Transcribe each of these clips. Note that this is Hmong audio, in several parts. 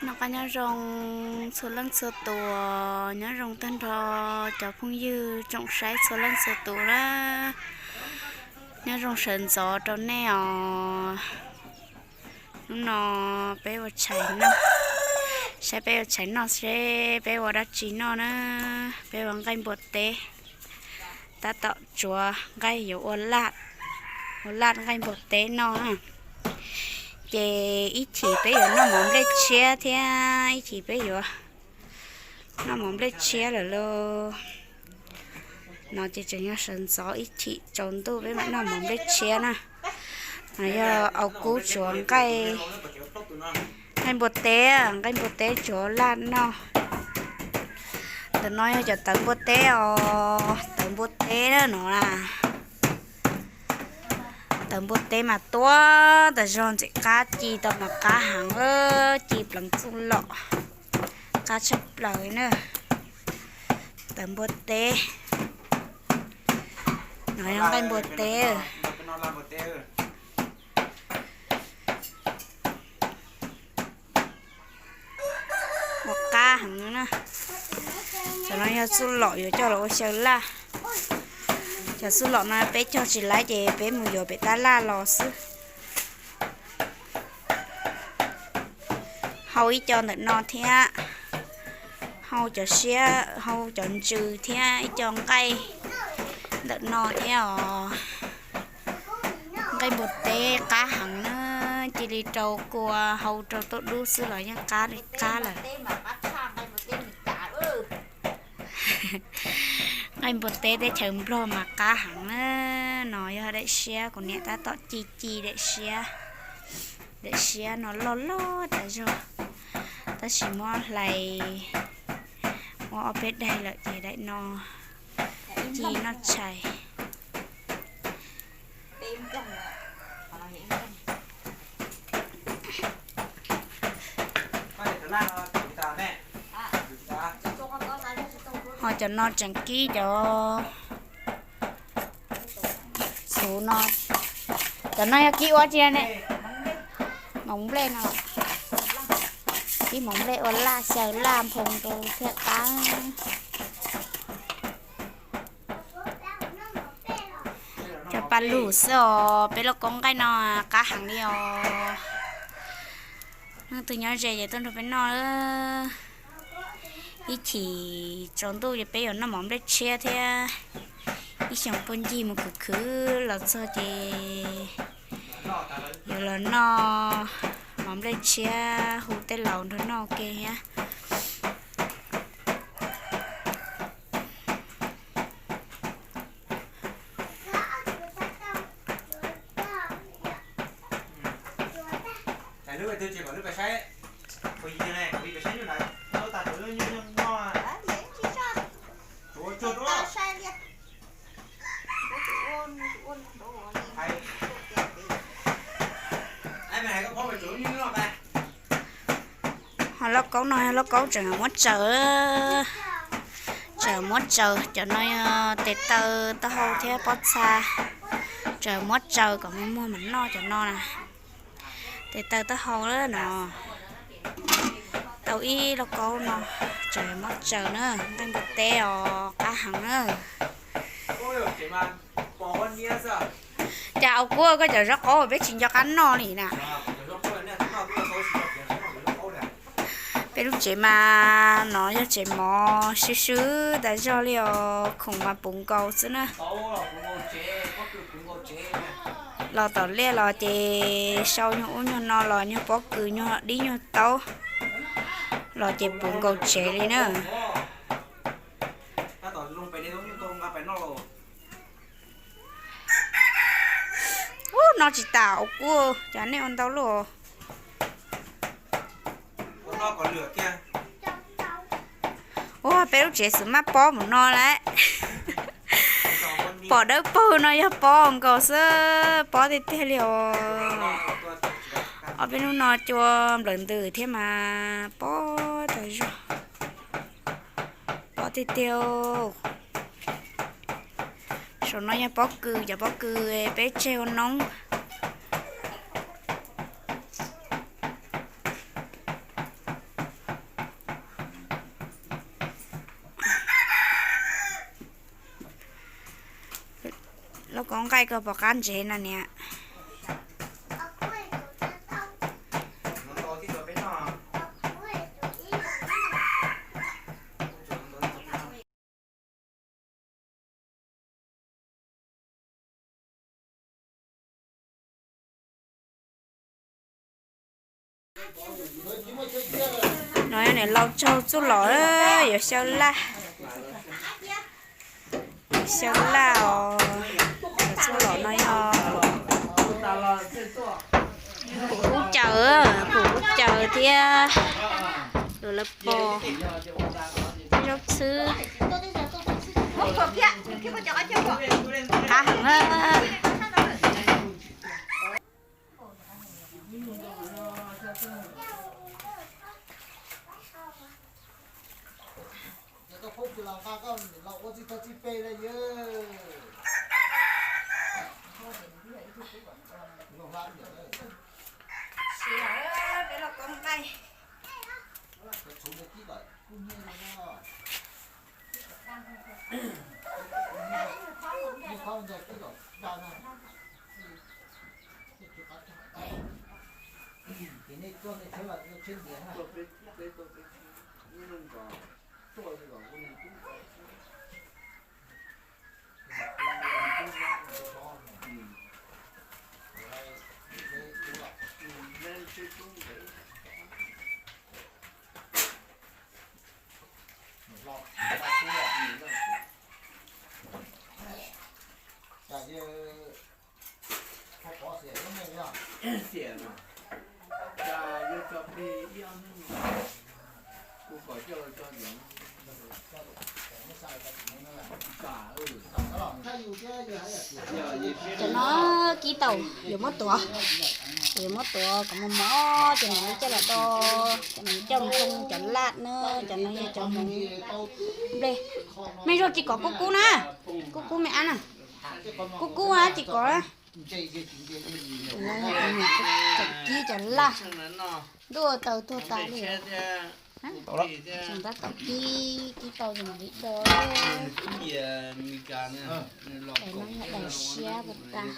Noj qab nyob zoo txhua leej txhua tus, nyob zoo tag nrho cov phooj ywg tsoom saib txhua leej txhua tus na. Nyob zoo sawv ntxov rau nej os. Hnub no peb ua tshais noj, saib peb ua tshais noj seb peb ua dab tsi noj na. Peb ua nqaij npua teb, tab tom tsuav nqaij yuav ua laj, ua laj nqaij npua teb noj na. Ces ib chim peb yuav noj mov nplej tshiab thiab, ib chim peb yuav noj mov nplej tshiab lawm lauj. No ces tseem yog sawv ntxov, ib chim tsaus ntuj peb mam noj mov nplej tshiab na. No yog Au Kub tsuav nqaij, nqaij npua teb, nqaij npua teb tsuav laj noj. Ntawm no yog cov tawv npua teb os, tawv npua teb na no na. Tawv npua teb mas tuab tas zog, ntxim qab, ci tau mas qab heev, ci pleev txuj lom, qab tshaj plaws na. Tawv npua teb, no yog nqaij npua teb. Ua qab heev na. Cov no yog txuj lom yuav coj los ua xyaw laj. Cov txuj lom no peb cog tsis laib ces peb mus yuav pem tab laj los xwb. Hau ib co ntawm no thiab, hau cov siab, hau cov ntsws thiab ib co nqaij ntawm no thiab os. Nqaij npua teb qab heev na, cia li rau kua hau rau tuaj dub xwb los yeej qab li qab lawm. Nqaij npua teb teb chaws Nplog mas qab heev na. No yog daim siab, kuv niam tab tom ci ci daim siab. Daim siab no loj loj tas zog, tab sis muab hlais muab ob peb daim lawm ces daim no ci noj tshais. Ho cov no tseem kib cov txhuv no. Cov no yog kib ua tsi ne? Hmoov nplej no. Kib hmoov nplej ua laj xyaw laj nphoo rau thiaj qab. Cov pa lug xwb os, peb lauj kaub nqaij no qab heev li os. Leej twg nyob ze ces tuaj nrog peb noj. Ib chim tsaus ntuj ces peb yuav noj mov nplej tshiab thiab. Ib xyoos puag ncig mus khwv khwv los txog ces yuav los noj mov nplej tshiab, hu tej laus nrog noj ua ke thiab. Ho lauj kaub no yog lauj kaub tseem muab tsaws, tseem muab tsaws. Cov no yog tes taw, taub hau thiab pob txha, tseem muab tsaws kom muag muag mam noj cov no na. Tes taw taub hau na no. Tau ib lauj kaub no, tseem muab tsaws na, nqaij npua teb os, qab heev na. Cas Au Kub, koj cov zaub qaub peb tsis nco qab noj li na? Peb lub tsev mas no yog tsev mov swb swb tas zog li os, khoom mas puv nkaus xwb na. Los tom liaj los ces sau nyuag ub nyuag no los nyuag pob kws nyuag dib nyuag taub los ces puv nkaus tsev li na. Ub, no tsis tas Au Kub, cas nej ua ntau luaj. Ua peb lub tsev xwm maj pob mus no lawm. Pom dawb paug no yog pob nkaus xwb, pob tiag tiag li os. Ob peb hnub no cua nplawm ntws thiab mas pob tas zog. Pob tiag tiag. Saum no yog pob kws, cov pob kws peb tseg ua noob. Tau nqaij koj pom qab ntsev no niam. No yog niam laus tsaug txuj lom, yuav xyaw laj. Yuav xyaw laj os. Txuj lom no yog pum lub caws, pum lub caws thiab lus lawv pos, zaub txhwb, qab heev na. Cov no kib tau, yuav muab tuav, yuav muab tuav kom mos mos, cov no coj los do, cov no coj mus poob cov laj na, cov no yog cov hmoov nplej. Mej zuag tsis kom kub kub na, kub kub me ab na, kub kub tsis kom. Cov kib cov laj, ntuj taw tuag tas li. Tau kib, kib tau zoo li do. Daim no yog daim siab puas tas.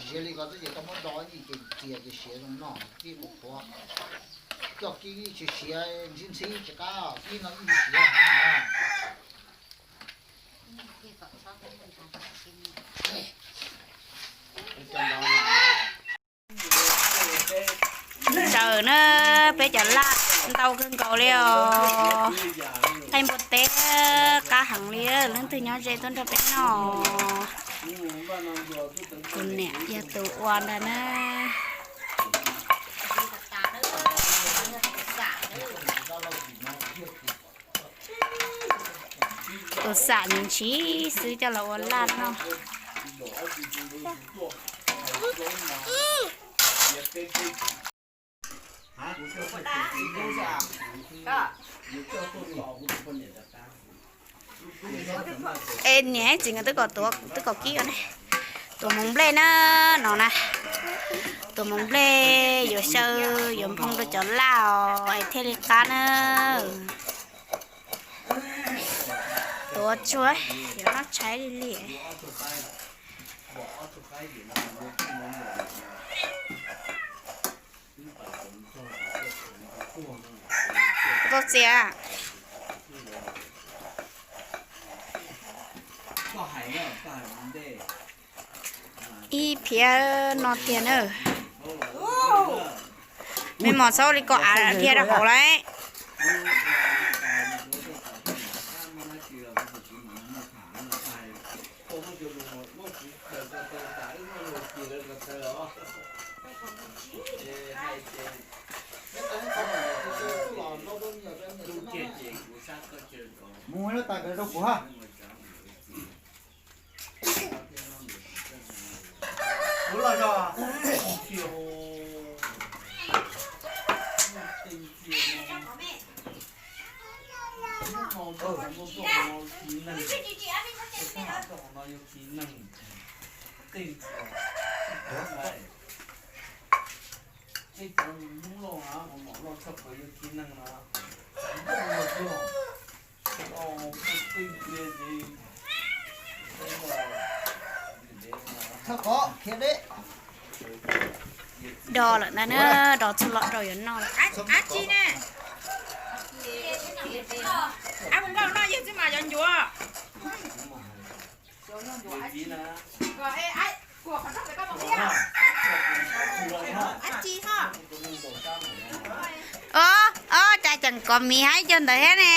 Siav li ko twb ces tau muab do ib ces txias ces siav zoo no, kib mus qhuav. Coj kib tsis siav ntxhib ntxhib tsis qab, kib no ib siav. Tsaws na, peb cov laj ntau kawg nkaus li os. Thaij npua teb qab heev li, leej twg nyob ze tuaj nrog peb noj. Tus niam yog tus ua ntag na. Tus xam ntshiv xwb coj los ua laj noj. Es niam txiv nkawd twb kom tuav, twb kom kib ne. Tuav hmoov nplej na, no na. Tuav hmoov nplej yuav xyaw, yuav nphoo rau cov laj os es thiaj li qab na. Tuav tsuag, yuav noj tshaib li li. Tau txias. Ib phiab no tiag na. Mej mos txhob ua li ko av dhia rau hauv lauj. Mus lub tas rau kuv ha. Kuv los zog. Do lawm ntag na, do txuj lom rau yuav noj lawm. Os, os, cas tseem kov miv hab ib co ntawd thiab ne.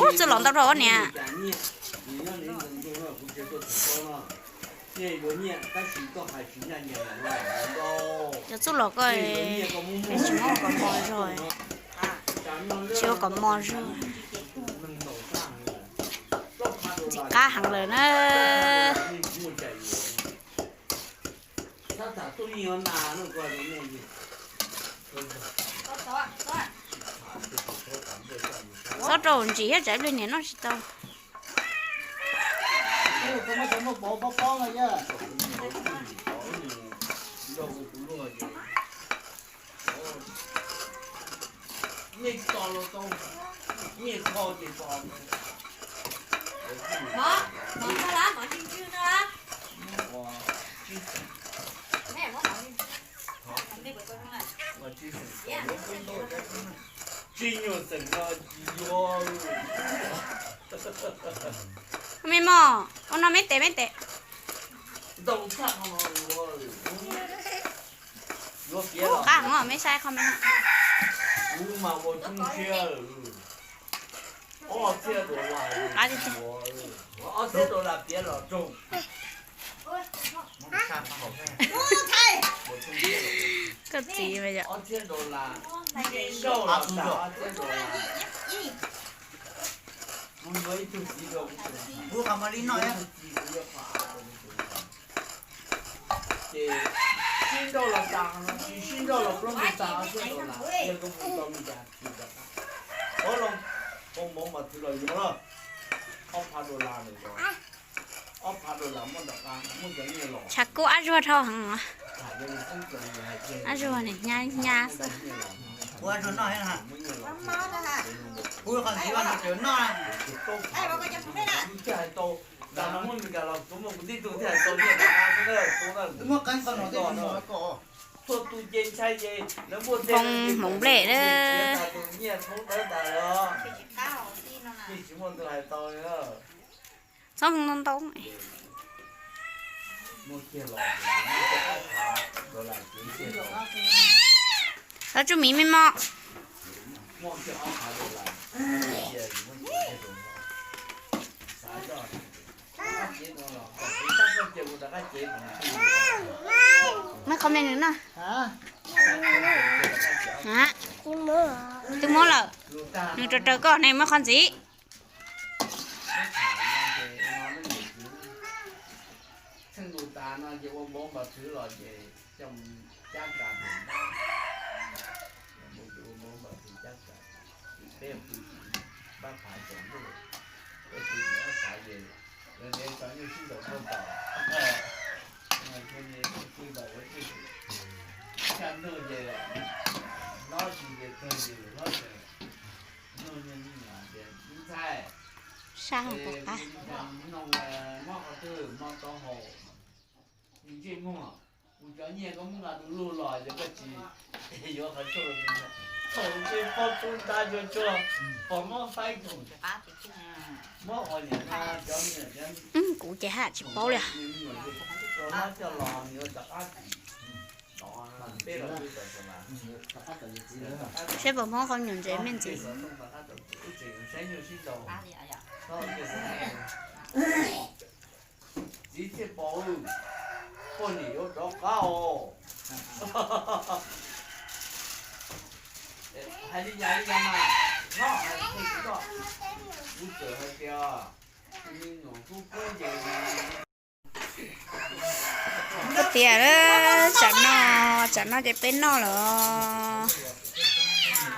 Ub, txuj lom ntau dhau niam. Cov txuj lom ko tsis muab ua kom mos zog, tsis ua kom mos zog. Ntxim qab heev lawm na. Txhob rau ntsis thiab tsam ib pliag niam noj tsis tau. Me mos, ua no me tes me tes. Qab heev os, me saib qhov me. Koj txiv, Tshav kub ab zuag dhau heev. Ab zuag nim nyab nyab xwb. Hmoov nplej na. Txhob ntoo ntoo. Txhob tsuj miv me mos. Muab qhov me nws noj. Twb muab lawm. Nws raws raws koj ne, muab qhov ntxiv. Sab hauv pov qab. Kuv ces haj tsis paub li. Saib puas muab qhov me nyuam ntsev me ntxiv. Txiv thiaj paub, poj niam yuav rov qab os. Hais li cas li cas mas, no hais li koj, kuv txawm hais tias me nyuam kub kub ces Koj tias, tsam no, tsam no ces peb noj lawm,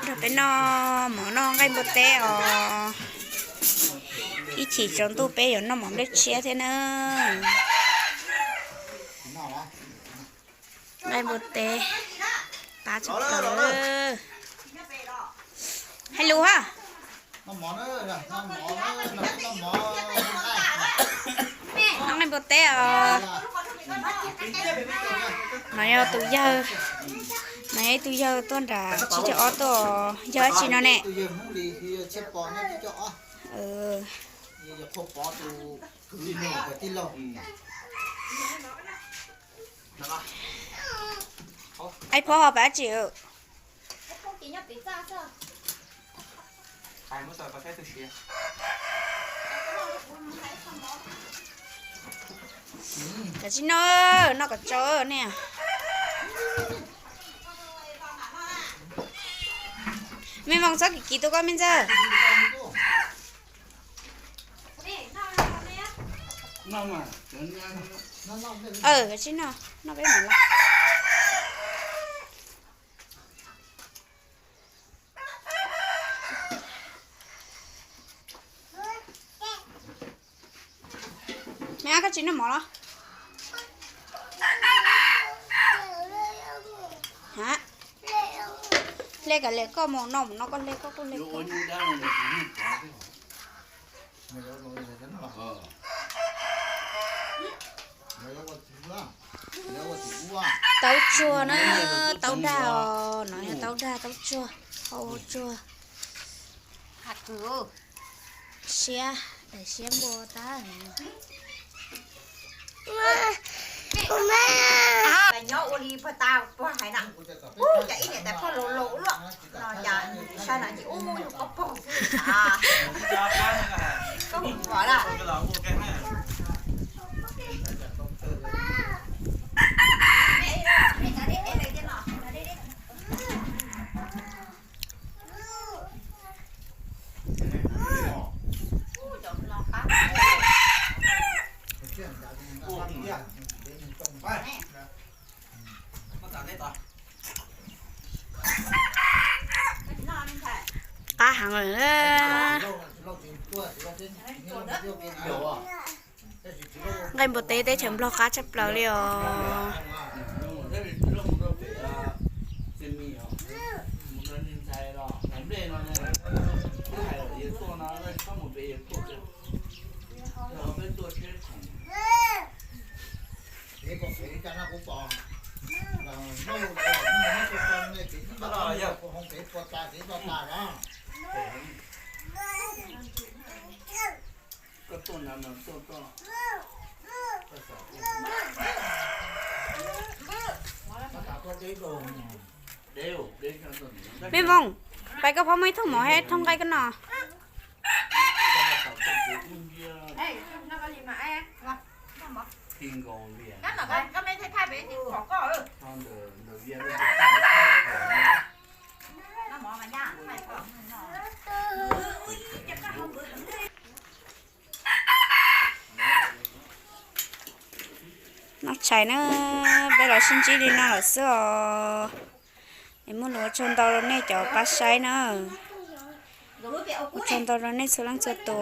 nrog peb noj mov noj nqaij npua teb os. Ib chim tsaus ntuj peb yuav noj mov nplej tshiab thiab na. Nqaij npua teb qab tshaj plaws. Hais lus ha. Noj nqaij npua teb os. No yog tus yawg, no yog ib tug yawg tuaj nram tsib caug ob tuaj, yawg dab tsi no ne? Aib Phob ho pab dab tsi? Kav tsij noj, noj kom tsau ne. Me Voos txhob kim kim tu koj me ntxawg. Kav tsij noj, noj peb mov los. Me ab, koj tsis noj mov los? Ha, hle kom liam koj mus no, mus no koj hle, koj kuj hle koj. Taub tsuag na, taub dag os, no yog taub dag taub tsuag, hau tsuag. Siab, daim siab npua tab. Nyob ua li pog tas pog hais na, ub, cas ib niam tais pog laus laus luaj no, cas saib no ces ub yog koj pog xwb. Koj hu pom lawm. Qab heev lawm. Nqaij npua teb teb chaws Nplog qab tshaj plaws li os. Me Voos, pais koj phob muaj ib thooj mov thiab thooj nqaij koj noj. Noj tshais na, peb los sib ntsib li no lawm xwb os. Es muaj lus ua tsaug ntau rau nej cov pab saib na. Ua tsaug ntau rau nej txhua leej txhua tus.